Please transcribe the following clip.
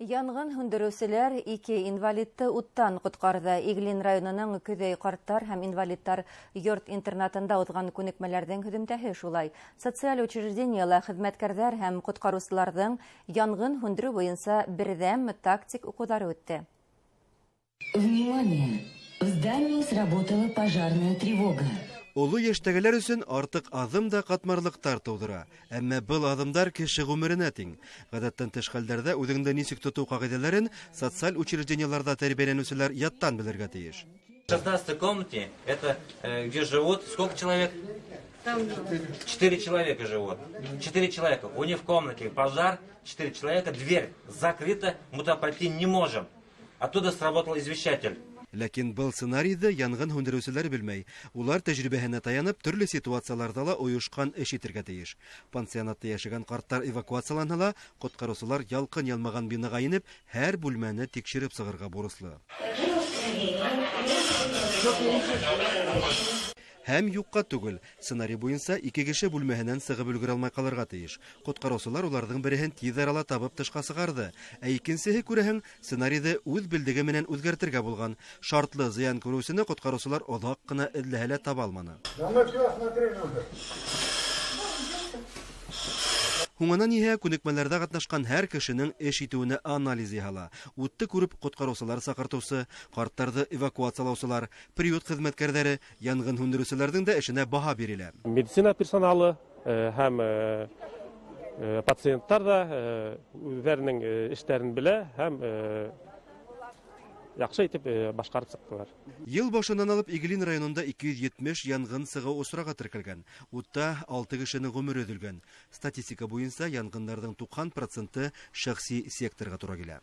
Янғын һүндереүселәр 2 инвалидты уттан ҡотҡарҙы. Иглин районының Көҙәй ҡарттар һәм инвалидтар йорт интернатында уҙған күнекмәләрҙең һөҙөмтәһе шулай. Социаль учреждениела хеҙмәткәрҙәр һәм ҡотҡарыусыларҙың янғын һүндереү буйынса берҙәм тактик уҡыуҙары үтте. Внимание! В здании сработала пожарная тревога. Оло йәштәгеләр өсөн артыҡ аҙым да ҡатмарлыҡтар тыуҙыра. Әммә был аҙымдар кеше ғүмеренә тиң. Ғәҙәттән тыш хәлдәрҙә үҙеңде нисек тотоу ҡағиҙәләрен социаль учреждениеларҙа тәрбиәләнеүселәр яттан белергә тейеш. В 16-й комнате, это где живут, сколько человек? 4 человека живут. 4 человека. У них в комнате пожар, 4 человека, дверь закрыта, мы туда пройти не можем. Оттуда сработал извещатель. Ләкин был сценарийҙы янғын һүндереүселәр белмәй. Улар тәжрибәһенә таянып, төрлө ситуацияларҙа ла ойошҡан эш итергә тейеш. Пансионатта йәшәгән ҡарттар эвакуацияланһа ла, ҡотҡарыусылар ялҡын ялмаған бинаға инеп, һәр бүлмәне тикшереп сығырға бурыслы. Һәм юҡҡа түгел, сценарий буйынса 2 кеше бүлмәһенән сығып өлгөрә алмай ҡалырға тейеш. Ҡотҡарыусылар уларҙың береһен тиҙ арала табып тышҡа сығарҙы. Ә икенсеһе, күрәһең, сценарийҙы үҙ белдеге менән үҙгәртергә булған. Шартлы зыян күреүсене ҡотҡарыусылар оҙаҡ ҡына эҙләһә лә таба алманы. Һуңынан иһә күнекмәләрҙә ҡатнашҡан һәр кешенең эш итеүенә анализ яһала. Утты күреп ҡотҡарыусылар саҡыртыусы, ҡарттарҙы эвакуациялаусылар, приют хеҙмәткәрҙәре, янғын һүндереүселәрҙең дә эшенә баһа бирелә. Медицина персоналы һәм пациенттар да үҙҙәренең эштәрен белә һәм яҡшы итеп башҡарып сыҡтылар. Йыл башынан алып Иглин районында 270 янғын сығыу осрағы теркәлгән. Утта 6 кешенең ғүмере өҙөлгән. Статистика буйынса янғындарҙың 90% шәхси секторға тура килә.